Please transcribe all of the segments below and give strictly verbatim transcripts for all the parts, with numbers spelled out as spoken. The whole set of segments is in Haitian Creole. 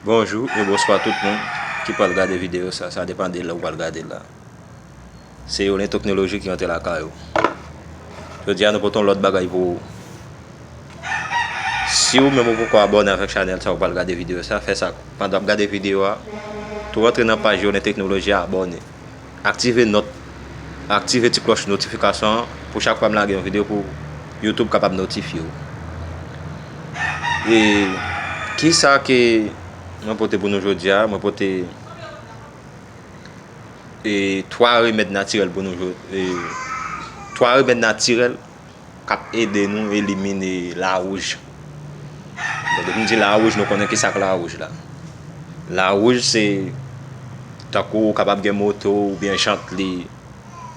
Bonjou e bonswa tout moun ki pral gade videyo sa, sa depann de lè w pral gade l la. Se Yolen Teknoloji ki rantre lakay ou. Jodi a nou pote yon lòt bagay pou ou. Si ou menm ou poko abòne avèk chanèl sa, ou pral gade videyo sa, fè sa pandan w ap gade videyo a. Tou rantre nan paj Yolen Teknoloji a, abòne. Aktive nòt, aktive ti klòch notifikasyon an pou chak fwa m lage yon videyo pou YouTube kapab notifye w. E kisa ke mwen pote pou nou jodi a? Mwen pote e twa remèd natirèl pou nou jodi, e twa remèd natirèl k ap ede nou elimine lawouj. Bon, depi m di lawouj, nou konnen kisa k lawouj la. Lawouj se tankou ou kapab gen moto oubyen jant li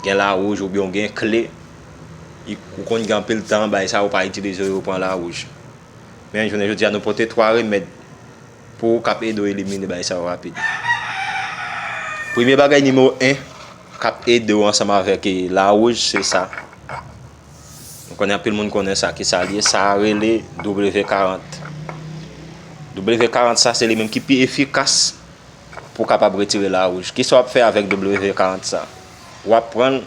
gen lawouj oubyen w gen kle. Ou konn gen anpil tan bagay sa yo pa itilize yo pran lawouj. Men jounen jodi a nou pote twa remèd pou w k ap ede w elimine bagay sa yo rapid. Premye bagay nimewo en k ap ede w ansanm avèk e lawouj se sa. Nou konnen anpil moun konnen sa, kisa l ye, sa rele W karant. W karant sa se li menm ki pi efikas pou w kapab retire lawouj. Kisa w ap fè avèk W karant sa? W ap pran l,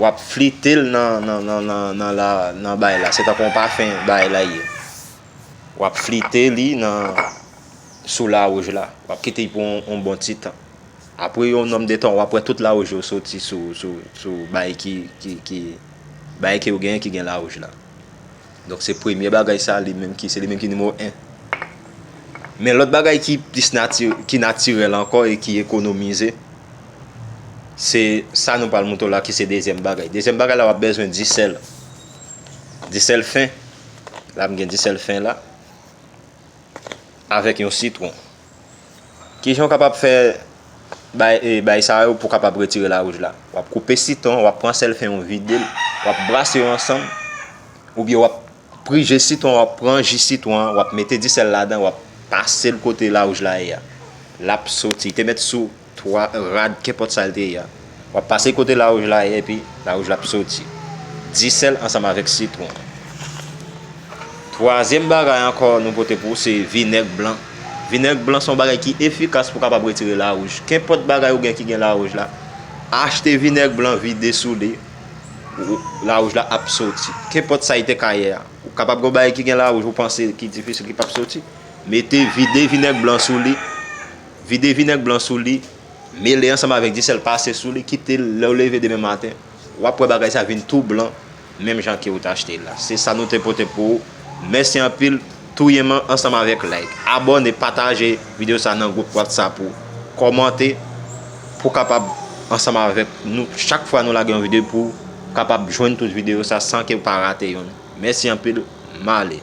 w ap flite l nan, nan, nan, nan, nan la, nan bagay la. Se tankou yon pafen bagay la ye. W ap flite li nan, sou lawouj la. W ap kite l pou yon, yon bon ti tan. Apre yon nonm de tan, w ap wè tout lawouj yo soti sou, sou, sou bagay ki, ki, ki, bagay ke yo genyen ki gen lawouj la. Donk, se premye bagay sa, li menm ki, se li menm ki nimewo en. Men lòt bagay ki plis nati-, ki natirèl ankò e ki ekonomize, se sa nou pral montre w la ki se dezyèm bagay. Dezyèm bagay la, w ap bezwen disèl. Disèl fen. La, m gen disèl fen la. Avèk yon sitwon. Kijan w kapab fè bay, e, bay sa yo pou w kapab retire lawouj la? W ap koupe sitwon, w ap pran sèl fen w vide l, w ap brase yo ansanm, oubyen w ap prije sitwon, w ap pran ji sitwon an, w ap mete disèl ladan, w ap pase l kote lawouj la ye a. L ap soti, te mèt sou twa rad, kenpòt sa l te ye a. W ap pase kote lawouj la ye, epi lawouj la ap soti. Disèl ansanm avèk sitwon. Twazyèm bagay ankò nou pote pou ou, se vinèg blan. Vinèg blan se yon bagay ki efikas pou kapab retire lawouj. Kenpòt bagay ou gen ki gen lawouj la, achte vinèg blan, vide sou li, ou, lawouj la ap soti. Kenpòt sa li te ka ye a. Ou kapab gen yon bagay ki gen lawouj, ou panse ki difisil, ki p ap soti. Mete, vide vinèg blan sou li. Vide vinèg blan sou li. Mele ansanm avèk disèl, pase sou li, kite l, lè w leve demen maten, w ap wè bagay sa vin tou blan, menm jan ke ou t achte l la. Se sa nou te pote pou ou. Mèsi anpil. Touye m ansanm avèk like, abòne, pataje videyo sa nan gwoup WhatsApp ou, kòmante pou kapab ansanm avèk nou chak fwa nou lage yon videyo pou w kapab jwenn tout videyo sa san ke w pa rate youn. Mèsi anpil. M ale.